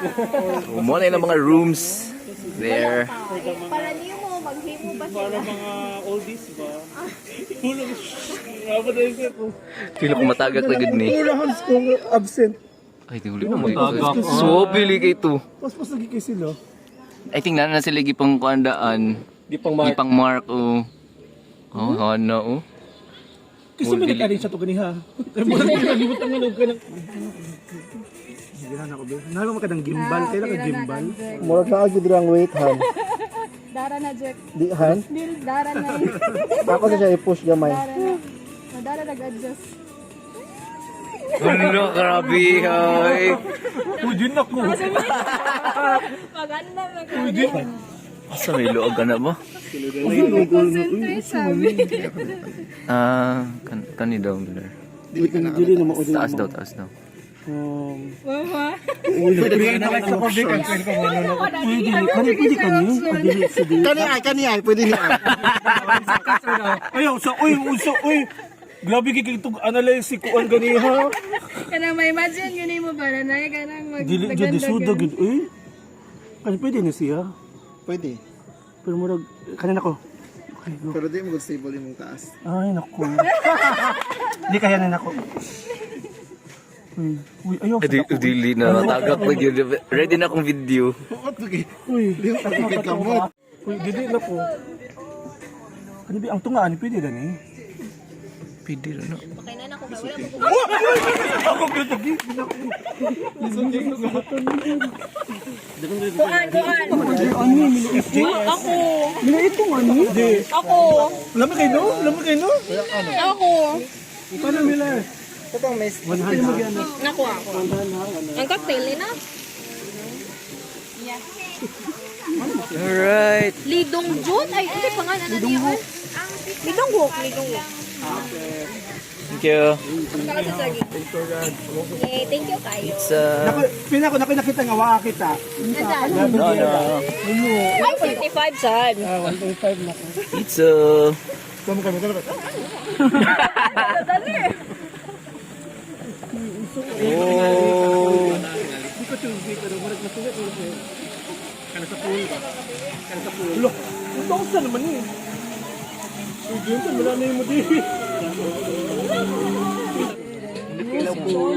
So, mo na ilang mga rooms there. Para niyo mo, maghimo pa Para sila. mga oldies ba? Hulog. Grabe na yun. Feel ko matagak na gud ni. Urahan kung absent. Ay, di huli na matagak. So, pili kay to. Paspas lagi kay sila. I think na na sila gipang kuandaan. Di pang mark. Gipang mark oh. Oh, hana oh. Kasi may nag-arrange sa to ganiha. Kaya mo lang nagibot ang ano ka ng. Ginahan ako be. Nalo mo ka ng gimbal, kailan ka gimbal? Murag na agad ang wait han. Dara na, Jack. Di han. Dil, dara na. Ako na siya i-push gamay. Dara na. Madara nag-adjust. Ano, grabe, ay. Uy, din ako. Maganda na. Uy, din. Asa may luog ka na ba? Concentrate sabi. Ah, kani daw, Miller. Dili na mao. Taas daw, taas daw. Mama. Pwede, kani pwede kani. Dili sa dili. Kani ay, kani ay, pwede niya. Ayaw sa uy, uso uy. Grabe kay kitog analyze si kuan ganiha. Kanang may imagine gani mo ba na kanang mag Dili jud disuda gud uy. Kani pwede ni siya. Pwede. Pero murag kanin ako. Okay, go. Pero di mo good stable imong taas. Ay, naku. Hindi kaya na nako. Uy, uy, ayaw. Ay, dili na, matagak na gyud. Ready na akong video. Uy, Di mo pagkikit kamot. uy, dili na po. Ano ba, ang tungaan, pwede gani? Pwede rin, no? Okay na nako wala mo. Ako gyud Kuan, kuan. Ano, Ako. Mila ito nga ni? Di. Ako. Lami kayo no? Lami kayo no? Ako. Paano Mila? Katong may Nako ako. Ang cocktail ni na. Alright. Lidong Jun ay hindi pa nga na niya. Lidong Wok, Lidong Wok. Thank you. Yay, thank you kayo. Pizza. Nako, pinako nako nakita nga waa kita. No, no. Ay, 55 sad. Ah, 1.5 na ko. Pizza. Kamo kami kami. Dali. Oh. Di ko Tuesday pero murag masugat ko. Kana sa pool ba? Kana sa pool. Look, ang sa naman eh. Uy, yun, wala na yung mo di.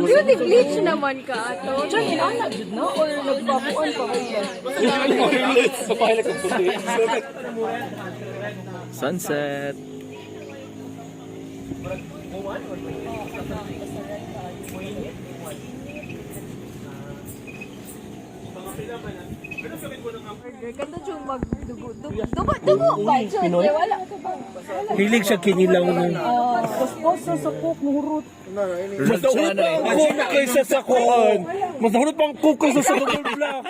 Beauty bleach naman ka ato. Diyan inana jud no or nagpakuan pa kayo. Sunset. Kanto jud magdugo dugo dugo dugo pa jud kay wala. Hilig siya kinilaw ng... Paspas sa coke, muhurot. Mas nahurot pa ang coke kaysa sa kuan. Mas nahurot pa ang coke kaysa sa double black.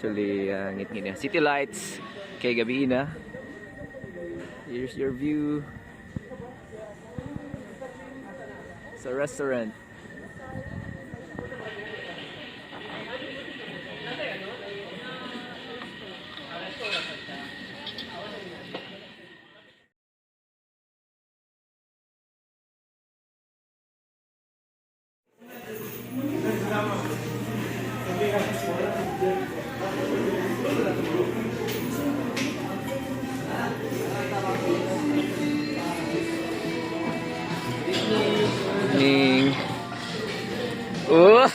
Actually, ngit-ngit na. City lights. Kay gabi na. Here's your view. Sa restaurant. Ning. Oh.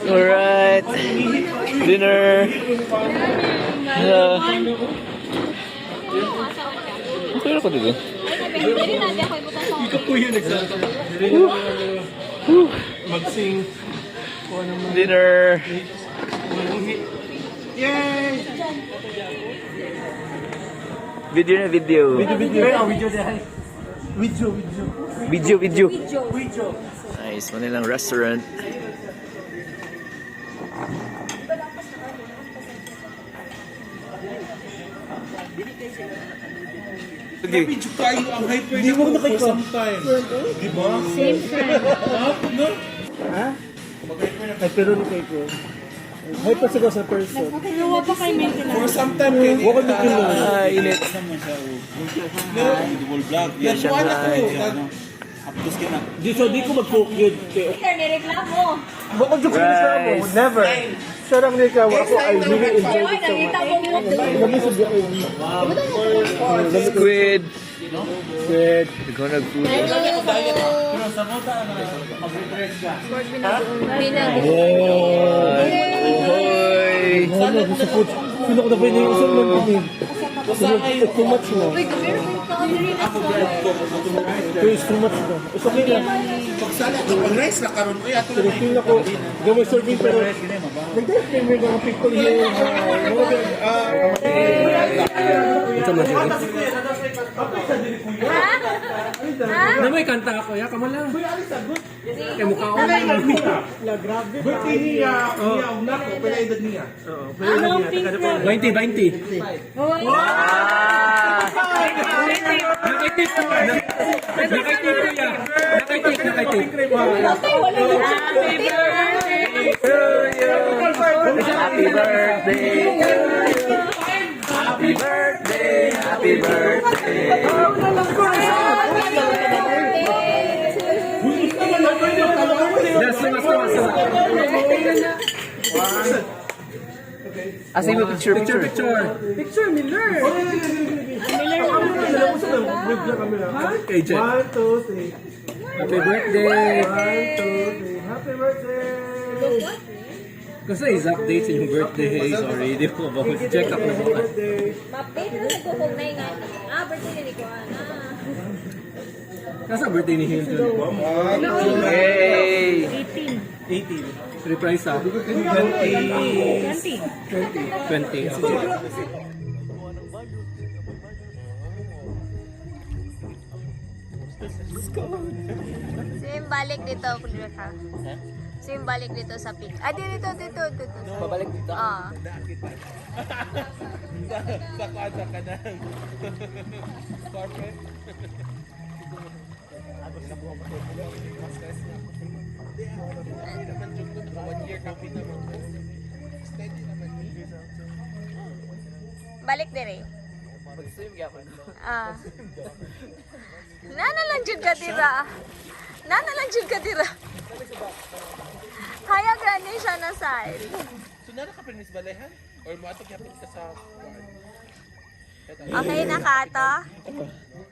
Alright. Dinner. Hello. Okay ako dito. Dili na ako ibutang sa Ikaw po yun, nagsasabi. Magsing. Dinner. Yay! Video na video. Video, video. Video, video. Video, video. Video, video. Video. Nice. Manilang restaurant. Sige. Medyo kayo ang hyper na ko for some time. Di ba? Same friend. No? Ay, pero ni kay ko. Hyper siguro sa person. Nagpakiluwa pa kay maintenance. For some time, kay Wala ko kilo. Ay, init. Double vlog. Yan, kuha na ko. Di so di ko mag-cook yun. Kay Peter, nireklamo. Baka joke sa mo. Rice. Never. Siya lang ni kawa ako. I really enjoyed Ay, it so nakita much. mo mo. Lami sa biya kayo. Squid. Squid. Ikaw nag-food. Eh. Hoy! Ano, gusto ko. Sino ko na ba yung isang lang din? It's too much na. Uy, gawin mo yung kaamiri na sa. It's too much na. It's okay lang. Pagsala ka, pag rice na karon, uy, ato Pero na. feel ako, gamay serving pero nag-diet kami mga people here. Na may kanta ako, ya, kamala. Kaya mukha ko. Birthday niya, niya, og nako, pila edad niya. Ano ang pink na? 20, 20. Nakaitip. Nakaitip ko ya. Nakaitip, nakaitip. Happy birthday. Happy birthday to you. Happy birthday, happy birthday. Yes, suma, suma, suma. Asa yung picture, Picture, picture. picture. Picture, Miller. Kay Jet. 1, 2, 3. Happy birthday. 1, 2, 3. Happy birthday! Kasi is update sa inyong birthday. Sorry, di ko ba? Check up na bukas. Ma-update na sa Google na nga. Ah, birthday ni Kuan. Ah. Nasa birthday ni Hilton. Hey! 18. Reprise ah. 20. 20. Okay. Swim balik dito, kuya ka. Swim balik dito sa peak. Ah, dito, dito, dito. Pabalik dito. Ah. Sa kuan sa kanang. Carpet. One year copy naman. Steady naman ni. Balik dire. Mag-swim ka ako. Ah. Nana lang jud ka dira. Nana lang jud ka dira. Hayag ra ni siya na side. So nara ka pa Miss Balehan? Or mo ato gyapon ka sa kuan? Okay na ka ato?